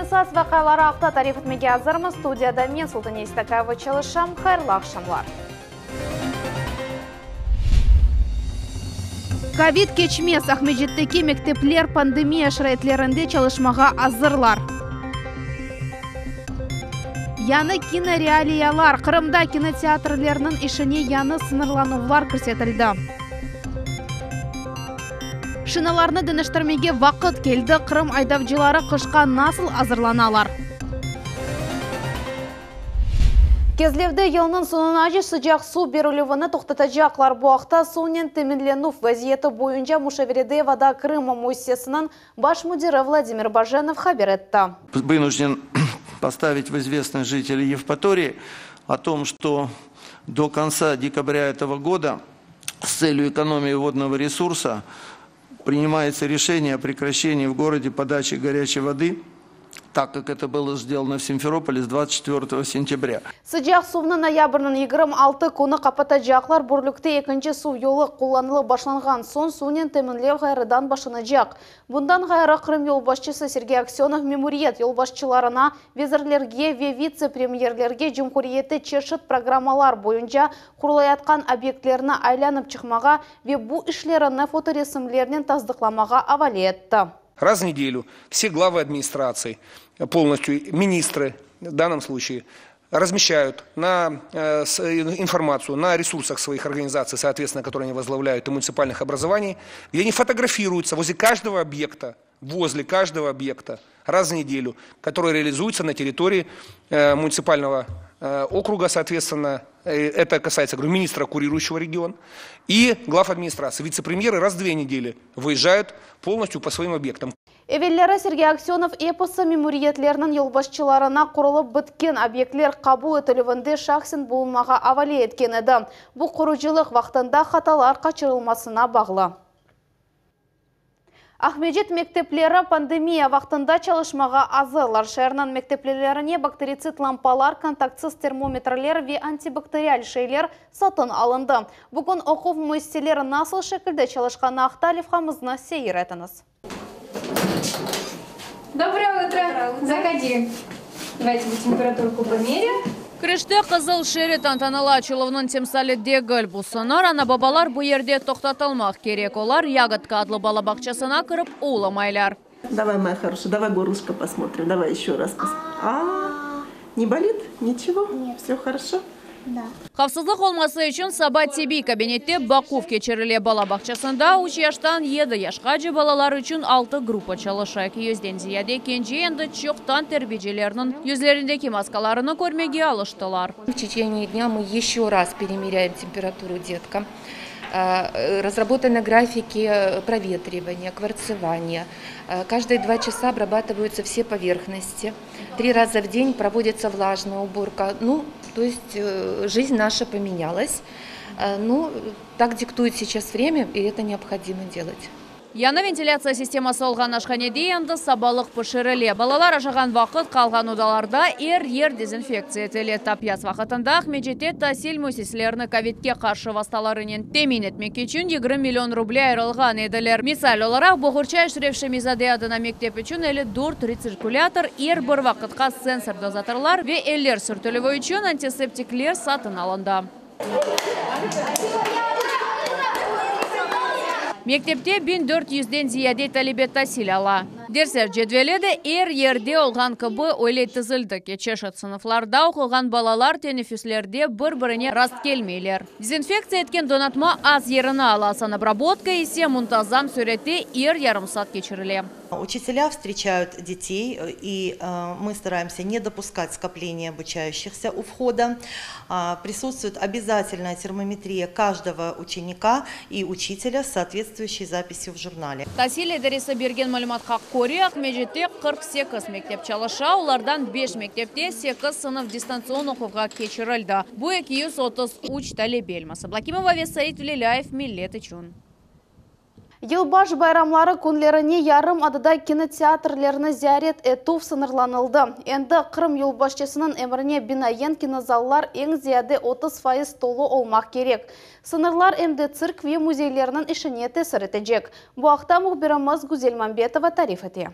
Künüñ esas vaqiaları aqta tarif etmege azırmız. Studiyada men, Sultane İstakayeva, çalışam. Hayırlı aqşamlar! Kovid keçmez, Aqmescitteki mektepler pandemiya şaraitlerinde çalışmağa azırlar. Yañı kinorealiyalar, Qırımda kinoteatrlerniñ işine yañı sıñırlanuvlar kirsetildi. Şinalarnı deñiştirmege vaqıt keldi, Qırım aydavcıları qışqa nasıl azırlanalar? Kezlevde yılnıñ soñunace sıcaq suv berilüvini toqtatacaqlar. Bu aqta suvnen teminlenüv vaziyeti boyunca muşaverede Voda Krıma müessisesiniñ baş müdiri Vladimir Bajenov haber etti. Vınujden postavit v izvestnost jiteley Yevpatorii o tom, çto do kontsa dekabrya etogo goda s tselyu ekonomii vodnogo resursa Принимается решение о прекращении в городе подачи горячей воды, так как это было сделано в Симферополе с 24 сентября. Sıcaq suvnı noyabrniñ 26 künü qapatacaqlar, Bürlükte ekinci suv yolu qullanılıp başlanğan soñ suvnen teminlev ğayrıdan başlanacaq. Bundan ğayrı, Qırım yolbaşçısı Sergey Aksönov memuriyet yolbaşçılarına, vezirlerge ve vitse-premyerlerge cumhuriyette çeşit programmalar boyunca qurulayatqan obyektlerni aylanıp çıqmağa Ve bu işlerini fotoresimlernen tasdıqlamağa avale etti. Раз в неделю все главы administratsiy, polностью ministrы в данном случае, размещают на информацию на ресурсах своих организаций, соответственно, которые они возглавляют, и муниципальных образований, где они фотографируются возле каждого объекта, возле каждого объекта раз в неделю, который реализуется на территории муниципального округа, соответственно, это касается, говорю, министра, курирующего регион, и глав администрации. Вице-премьеры раз в две недели выезжают полностью по своим объектам. Evelleri Sergey Aksönov episi memuriyetlerniñ yolbaşçılarına qurulıp bitken obyektler qabul etilüvinde şahsen bulunmağa avale etken edi. Bu qurucılıq vaqtında hatalar qaçırılmasına bağlı. Aqmescit mektepleri pandemiya vaqtında çalışmağa azırlar. Şeerniñ mekteplerine bakteritsid lampalar, kontaktsız termometrler ve antibakterial şeyler satın alındı. Bugün oquv müessiseleri nasıl şekilde çalışqanı aqta levhamıznı seyir etiñiz. Доброе утро. Заходи. Давайте мы температурку померим. Kirişte qızıl şerit tantanalı açıluvnıñ timsali degil. Bu sıñır, ana-babalar bu yerde toqtatılmaq kerek, olar Yagodka adlı bala bağçasına kirip olamaylar. Davay, moya хорошая, davay gorlышко posmotrim, davay еще раз a, ne bolit, niçego, vse хорошо? Havfsızlıq olması içün saba tibbiy kabinette baquv keçirile. Bala bağçasında üç yaştan yedi yaşqace balalar içün altı gruppa çalışa. Eki yüzden ziyade kence endi çoqtan terbiyecilerniñ yüzlerindeki maskalarını körmege alıştılar. V teçeniye dnâ mı yeşö raz peremerâem temperaturu detkam. Razrabotаны grafiki provetrivaniya, kvartsevaniya. Каждые dva çasa obrabatıvayutsa vse poverhnosti. Tri raza v den provoditsa vlajnaya uborka. Nu, to est жизнь наша pomenyalas. Nu, tak diktuet seyças vremya, i eto neobhodimo delat. Yañı ventilâtsiya sisteması olğan aşhanede endi sabalıq pişirile. Balalar aşağan vaqıt qalğan odalarda er yer dezinfektsiya etile. Tap yaz vaqıtında Aqmescitte tasil müessiselerini kovidke qarşı vastalarınen temin etmek içün 20 million ruble ayırılğan ediler. Misal olaraq, Boğurça Eşref Şemizade adına mektep içün 54 retsirkulâtor, er bir vaqıtqa sensor dozatorlar ve eller sürtülüvi içün antiseptikler satın alındı. Mektepte 1400-den ziyade talebe tasil ala. Dersler cedveli de er yerde olğan kibi öyle tizildi ki, çeşit sınıflarda oquğan balalar teneffüslerde bir-birine rastkelmeyler. Dezinfektsiya etken donatma az yerini ala, sanabrabotka ise muntazam sürette er yarım saat keçirile. Учителя встречают детей, и мы стараемся не допускать скопления обучающихся у входа. Присутствует обязательная термометрия каждого ученика и учителя с соответствующей записью в журнале. Tasil idaresi bergen malümatqa köre, Aqmescitte 48 mektep çalışa, olardan beş mektepte sekiz sınıf distantsion oquvğa keçirildi. Bu 233 talebe. Elmaz Ablâkimova ve Said Velilâyev, Millet içün. Yılbaş bayramları künlerine yarımadada kinoteatrlerni ziyaret etüv sıñırlanıldı. Endi Qırım yolbaşçısınıñ emrine binaen kinozallar eñ ziyade 30% tolu olmaq kerek. Sıñırlar em de tsirk ve müzeylerniñ işine tesir etecek. Bu aqta mühbirimiz Güzel Mambetova tarif ete.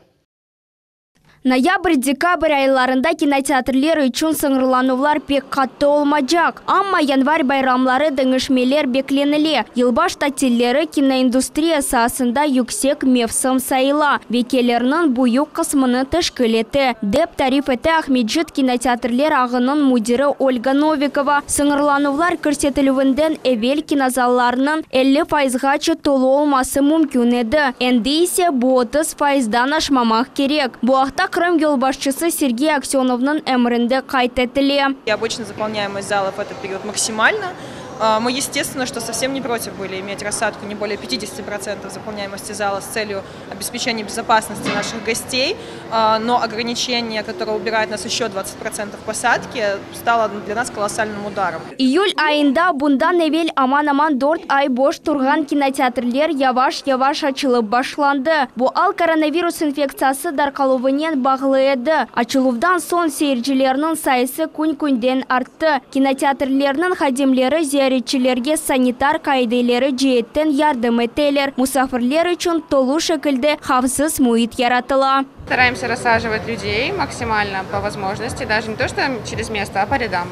Noyabr-dekabr aylarında kinoteatrler içün sıñırlanuvlar pek qattı olmacaq. Amma yanvar bayramları deñişmeler beklenile. Yılbaş tatilleri kinoindustriya saasında yüksek mevsim sayıla ve kelirniñ büyük qısmını teşkil ete, dep tarif ete Aqmescit kinoteatrler ağınıñ müdiri Olga Novikova. Sıñırlanuvlar kirsetilüvinden evel kinozallarnıñ 50 fayızğace tolu olması mümkün edi, endi ise bu 30 fayızdan aşmamaq kerek. Bu aqta Qırım yolbaşçısı Sergey Aksönovnıñ emrinde qayd etile. Обычно заполняемость залов в этот период максимальна. Мы, естественно, что совсем не против были иметь рассадку не более 50% заполняемости зала с целью обеспечения безопасности наших гостей, но ограничение, которое убирает нас еще 20% посадки, стало для нас колоссальным ударом. İyül ayında bundan evel aman-aman 4 ay boş turğan kinoteatrler yavaş-yavaş açılıp başlandı. Bu al koronavirus infektsiyası darqaluvınen bağlı edi. Açıluvdan soñ seyircilerniñ sayısı kün-künden arttı. Kinoteatrlerniñ hadimleri ziyaretçilerge sanitar qaideleri ceetten yardım eteler. Musafirler içün tolu şekilde havfsız müit yaratıla. Стараемся рассаживать людей максимально по возможности, даже не то, что через место, а по рядам.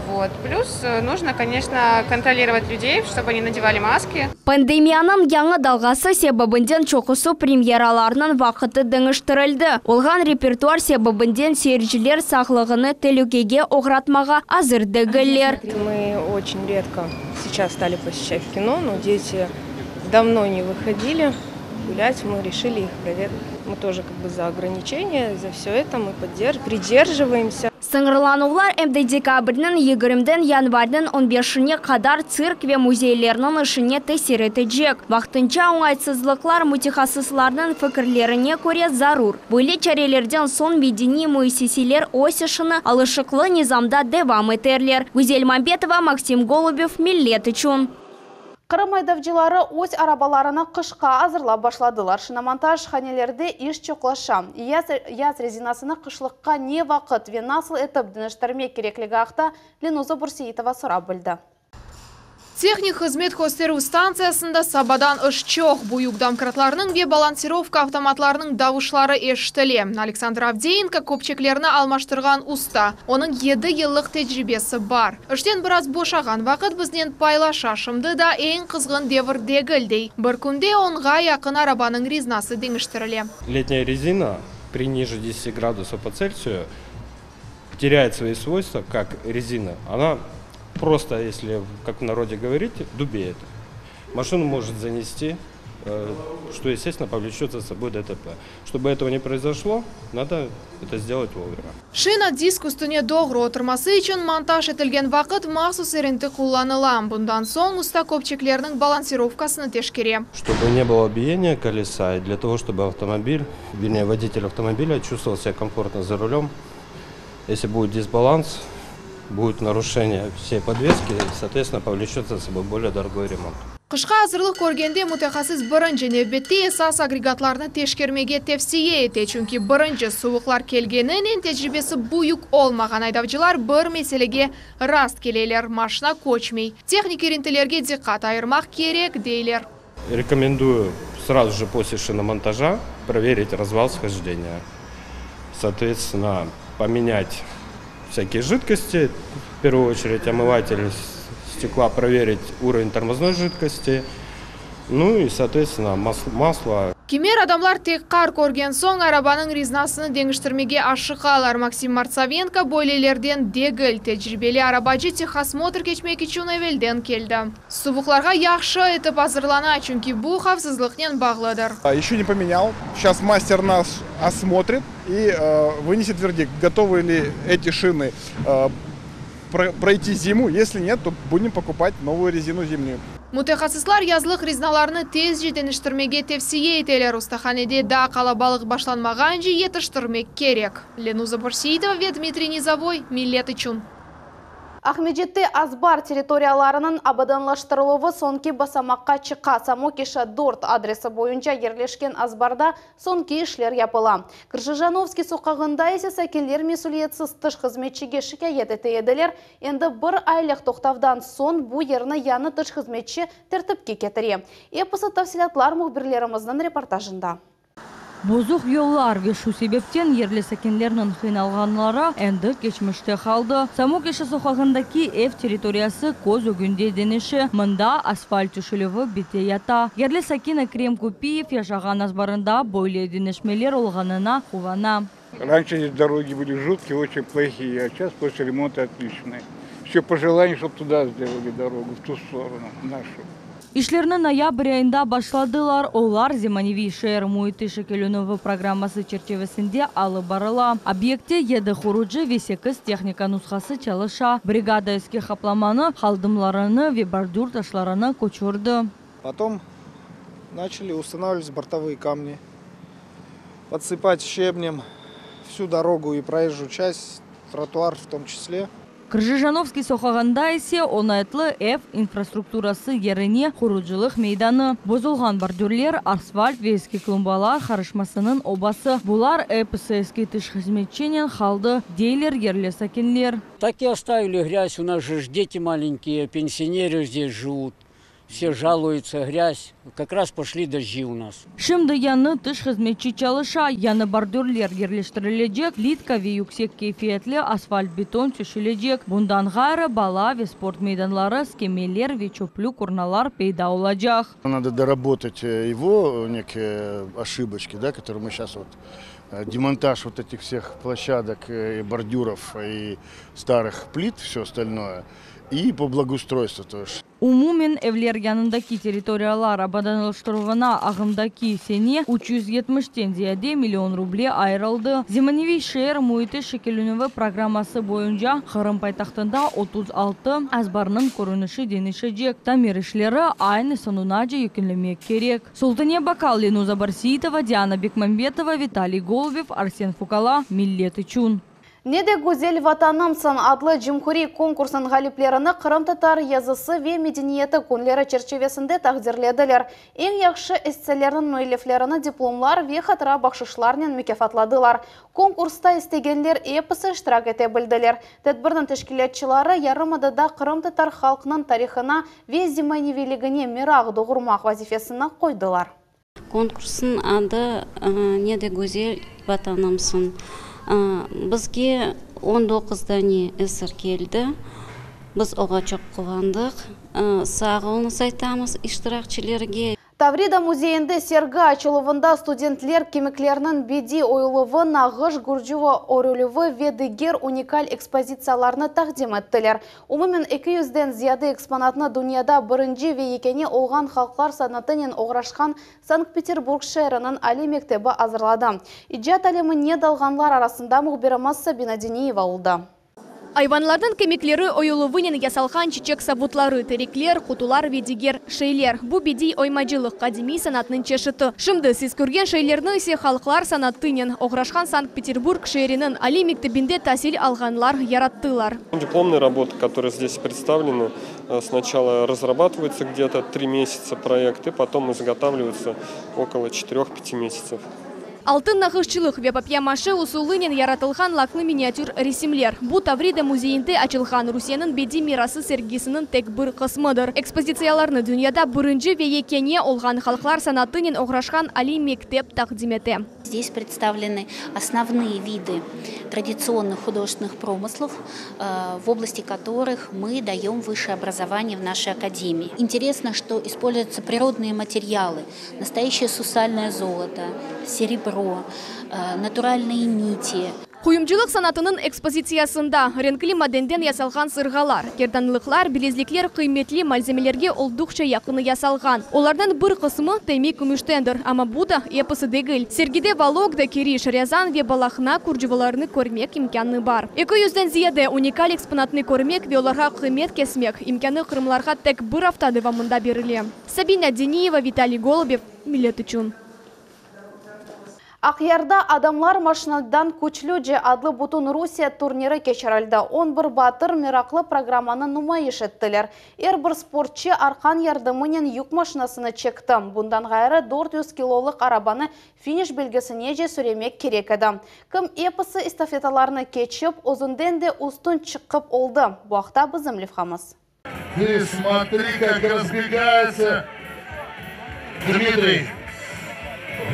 Вот. Плюс нужно, конечно, контролировать людей, чтобы они надевали маски. Pandemiyanıñ yañı dalğası sebebinden çoqusı premyeralarnıñ vaqtı deñiştirildi. Olğan repertuar sebebinden seyirciler sağlığını telükege oğratmağa azır degiller. Мы очень редко сейчас стали посещать кино, но дети давно не выходили гулять, мы решили их проверить. Мы тоже как бы за ограничения, за все это мы поддерж... придерживаемся. Sıñırlanuvlar em de dekabrniñ 20-den yanvarniñ 15-ine qadar tsirk ve müzeylerniñ işine tesir etecek. Vaqtınca oñaytsızlıqlar mütehassıslarnıñ fikirlerine köre zarur. Böyle çarelerden soñ medeniy müessiseler öz işini alışıqlı nizamda devam eterler. Güzel Mambetova, Maksim Golubev, Millet içün. Qırım aydavcıları öz arabalarını qışqa azırlap başladılar. Şinomontaj hanelerde iş çoqlaşa. Yaz, yaz rezinasını qışlıqqa ne vaqıt ve nasıl etip deñiştirmek kerekligi aqta Lenuza Burseitova sorap bildi. Tehnik hızmet kösterüv stantsiyasında sabadan iş çoq. Büyük domkratlarnıñ ve balansirovka avtomatlarınıñ davuşları eşitile. Aleksandr Avdeyenko köpçeklerni almaştırğan usta. Onıñ 7 yıllıq tecribesi bar. İşten biraz boşağan vaqıt biznen paylaşa. Şimdi daa eñ qızğın devir degil dey. Bir künde onğa yaqın arabanıñ rezinası deñiştirile. Летняя резина при ниже 10 градусов по Цельсию теряет свои свойства, как резина. Она просто, если, как в народе говорить, дубеет. Машину может занести, что, естественно, повлечет за собой ДТП. Чтобы этого не произошло, надо это сделать вовремя. Şina disk üstüne doğru oturması içün montaj etilgen vaqıt mahsus irinti qullanıla. Bundan soñ usta köpçeklerniñ balansirovkasını teşkere. Чтобы не было биения колеса, и для того, чтобы автомобиль, вернее, водитель автомобиля чувствовал себя комфортно за рулем. Если будет дисбаланс, будет нарушение всей подвески, соответственно, повлечет за собой более дорогой ремонт. Qışqa azırlıq körgende mütehassıs birinci nevbette esas agregatlarnı teşkermege tevsiye ete. Çünki birinci suvuqlar kelgeninen tecribesi büyük olmağan aydavcılar bir meselege rast keleler. Maşina köçmey. Tehnik irintilerge diqqat ayırmaq kerek deyler. Рекомендую сразу же после шиномонтажа проверить развал схождения. Соответственно, поменять всякие жидкости, в первую очередь омыватель стекла, проверить уровень тормозной жидкости, ну и, соответственно, масло. Kimer adamlar tek qar körgen soñ arabanıñ rezinasını deñiştirmege aşıqalar. Maksim Martsavenko böylelerden degil. Tecribeli arabacı tehosmotr keçmek içün evelden keldi. Suvuqlarğa yahşı etip azırlana, çünki bu havfsızlıqnen bağlıdır. Еще не поменял. Сейчас мастер нас осмотрит и э, вынесет вердикт, готовы ли эти шины э, пройти зиму. Если нет, то будем покупать новую резину зимнюю. Mütehassıslar yazlıq rezinalarnı tezce deñiştirmege tevsiye eteler. Ustahanede daa qalabalıq başlanmağance yetiştirmek kerek. Lenuza Burseitova ve Dmitriy Nizavoy Millet içün. Aqmescitte azbar territoriyalarınıñ abadanlaştırıluvı soñki basamaqqa çıqa. Samokişa 4 adresi boyunca yerleşken azbarda soñki işler yapıla. Krjijanovskiy soqağında ise sakinler mesüliyetsiz tış hızmetçige şikâyet ete ediler. Endi bir aylıq toqtavdan soñ bu yerni yañı tış hızmetçi tertipke ketire. Episi tafsilâtlar mühbirlerimizniñ reportajında. Bozuq yollar ve şu sebepten yerli sakinlerniñ qıynalğanları endi keçmişte qaldı. Samokeşa soqağındaki ev territoriyası köz ögünde deñişe, mında asfalt tüşülüvi bite yata. Yerli sakin Ekrem Kupiyev yaşağan azbarında böyle deñişmeler olğanına quvana. Раньше здесь дороги были жуткие, очень плохие, а сейчас после ремонта отличные. Все пожелание, чтобы туда сделали дорогу, в ту сторону нашу. İşlerni noyabr ayında başladılar, olar Zemaneviy şeer müiti şekillenüvi programması çerçivesinde alıp barıla. Obyektte yedi qurucı ve sekiz tehnika nushası çalışa. Brigada eski qaplamanı, qaldımlarını ve bordür taşlarını köçürdi. Потом начали устанавливать бортовые камни, подсыпать щебнем всю дорогу и проезжую часть, тротуар в том числе. Krjijanovskiy soqağında ise oñaytlı ev infrastrukturası yerine qurucılıq meydanı, bozulğan bordürler, asfalt ve eski klumbalar qarışmasınıñ obası, bular episi eski tış hızmetçinen qaldı, deyler yerli sakinler. Так и оставили грязь, у нас же дети маленькие, пенсионеры здесь живут. Все жалуются, грязь. Как раз пошли дожди у нас. Şimdi yañı tış hızmetçi çalışa, yañı bordürler yerleştirilecek, plitka ve yüksek keyfiyetli asfalt-beton töşelecek. Bundan ğayrı, bala ve sport meydanları, skemeler ve çöplük urnalar peyda olacaq. Надо доработать его некие ошибочки, да, которые мы сейчас вот демонтаж вот этих всех площадок и бордюров и старых плит, все остальное, и по благоустройству тоже. Umumen evler yanındaki territoriyalar abadanlaştıruvına ağımdaki sene 370-ten ziyade million ruble ayırıldı. Zemaneviy şeer müiti şekillenüvi programması boyunca Qırım paytahtında 36 azbarnıñ körünişi deñişecek. Tamir işleri aynıñ soñunace yekünlemek kerek. Sultane Bakal, Lenuza Barsitova, Diana Bekmambetova, Vitaliy Golubev, Arsen Fukala, Millet içün. Ne de güzel vatanımsıñ adlı cumhuriy konkursınıñ ğaliplerini qırımtatar yazısı ve medeniyeti künleri çerçivesinde taqdirlediler. Eñ yahşı esselerniñ müelliflerini diplomlar ve hatıra bahşışlarnen mukâfatladılar. Konkursta istegenler episi iştirak ete bildiler. Tedbirniñ teşkilâtçıları yarımadada qırımtatar halqınıñ tarihına ve zemaneviyligine meraq doğurmaq vazifesini qoydılar. Konkursnıñ adı Ne de güzel Vatanımsıñ. Bizge 19 dane eser keldi. Biz oğa çoq quvandıq. Sağ oluñız aytamız iştirakçilerge. Tavrida müzeyinde sergi açıluvında studentler kemiklerniñ bediy oyuluvı, nağış, gürcüva örülüvi ve diger unikal ekspozitsiyalarnı taqdim ettiler. Umumen eki yüzden ziyade eksponatnı dünyada birinci ve yekâne olğan halqlar sanatınen oğraşqan Sankt-Peterburg şeeriniñ aliy mektebi azırladı. İcat alemine dalğanlar arasında mühbirimiz Sabina Diniyeva oldı. Ayvanlarnıñ kemikleri oyuluvınen yasalğan çiçek savutları, terekler, qutular ve diger şeyler. Bu bediy oymacılıq, qadimiy sanatnıñ çeşiti. Şimdi siz körgen şeylerni ise halqlar sanatınen oğraşqan Sankt-Peterburg şeeriniñ aliy mektebinde tasil alğanlar yarattılar. Дипломные работы, которые здесь представлены, сначала разрабатываются где-то три месяца проект, и потом изготавливаются около четырех-пяти месяцев. Altın nağışçılıq ve papye-maşe usulınen yaratılğan laklı miniatür resimler. Bu Tavrida müzeyinde açılğan Rusiyeniñ bediy mirası sergisiniñ tek bir qısmıdır. Ekspozitsiyalarnı dünyada birinci ve yekâne olğan halqlar sanatınen oğraşqan aliy mektep taqdim ete. Здесь представлены основные виды традиционных художественных промыслов, в области которых мы даем высшее образование в нашей академии. Интересно, что используются природные материалы, настоящее сусальное золото, серебро, натуральные нити. Quyumcılıq sanatınıñ ekspozitsiyasında renkli madenden yasalğan sırğalar, gerdanlıqlar, bilezlikler qıymetli malzemelerge olduqça yaqın yasalğan. Olarnıñ bir qısmı temi kümüştendir, amma bu da episi degil. Sergide Vologda, Keriç, Râzan ve Balahna curcuvalarını körmek imkânı bar. 200-den ziyade unikal eksponatnı körmek ve olarğa qıymet kesmek imkânı qırımlarğa tek bir afta devamında berile. Sabina Diniyeva, Vitaliy Golubev, Millet içün. Aqyarda Adamlar maşinadan küçlüce adlı bütün Rusiye turniri keçirildi. 11 batır meraqlı programmanı numayış ettiler. Er bir sportçı arqan yardımınen yük maşinasını çekti. Bundan ğayrı 400 kilolıq arabanı finiş belgisinece sürmek kerek edi. Kim episi estafetalarnı keçip, özünden de üstün çıqıp oldı. Bu aqta bizim levhamız. Ты смотри, как разбегается Дмитрий.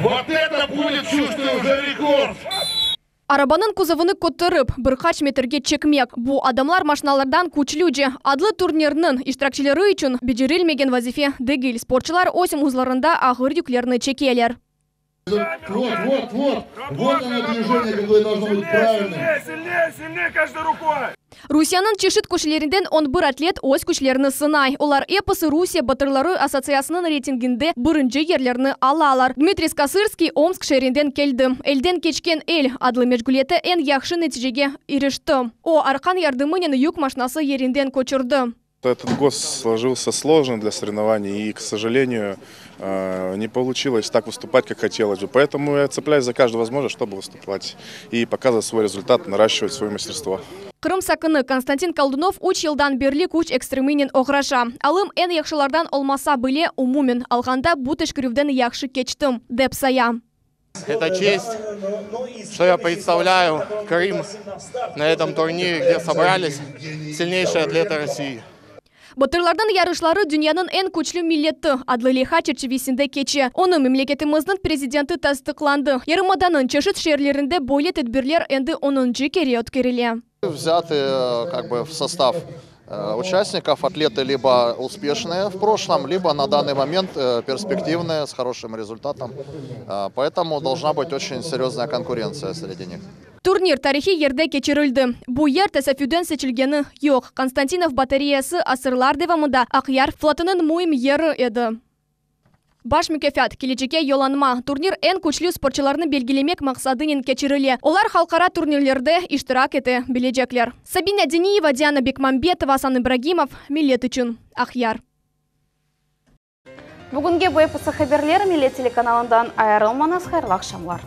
Вот это будет, чувствую, уже рекорд! Arabanıñ kuzovını köterip, bir qaç metrge çekmek, bu adamlar maşinalardan küçlüce adlı turnirniñ iştirakçileri içün becerilmegen vazife degil. Sportçılar öz omuzlarında ağır yüklerni çekeler. Вот, вот, вот, вот оно движение, какое должно быть правильным. Сильнее, сильнее, сильнее каждой рукой! Rusiyeniñ çeşit köşelerinden on bir atlet öz küçlerini sınay. Olar episi Rusiye batırları assotsiatsiyasınıñ reytinginde birinci yerlerni alalar. Dmitriy Skasırskiy Omsk şeerinden keldi. Elden keçken el adlı meşğuliyette eñ yahşı neticege irişti. O, arqan yardımınen yük maşinası yerinden köçürdi. Этот год сложился сложно для соревнований и, к сожалению, не получилось так выступать, как хотелось бы. Поэтому я цепляюсь за каждую возможность, чтобы выступать и показывать свой результат, наращивать свое мастерство. Qırım sakini Konstantin Koldunov üç yıldan berli küç ekstreminen oğraşa. Alım eñ yahşılardan olmasa bile, umumen alğanda bu teşkerüvden yahşı keçtim, dep saya. Это честь, что я представляю Крым на этом турнире, где собрались сильнейшие атлеты России. Batırlarnıñ yarışları Dünyanıñ eñ küçlü milleti adlı leyha çerçivesinde keçe. Onı memleketimizniñ prezidenti tasdıqladı. Yarımadanıñ çeşit şeerlerinde böyle tedbirler endi onuncı kere ötkerile. Взяты как бы в состав участников атлеты либо успешные в прошлом, либо на данный момент перспективные, с хорошим результатом. Поэтому должна быть очень серьезная конкуренция среди них. Turnir tarihiy yerde keçirildi. Bu yer tesadüfen seçilgeni yoq. Konstantinov batareyası asırlar devamında Aqyar flotunıñ müim yeri edi. Baş mukâfat, kelecekke yollanma. Turnir eñ küçlü sportçılarnı belgilemek maqsadınen keçirile. Olar halqara turnirlerde iştirak ete bilecekler. Sabina Deniyeva, Diana Bekmambetova, Asan İbragimov. Millet içün. Aqyar. Bugünge bu episi haberler Millet telekanalından ayırılmañız hayırlı aqşamlar.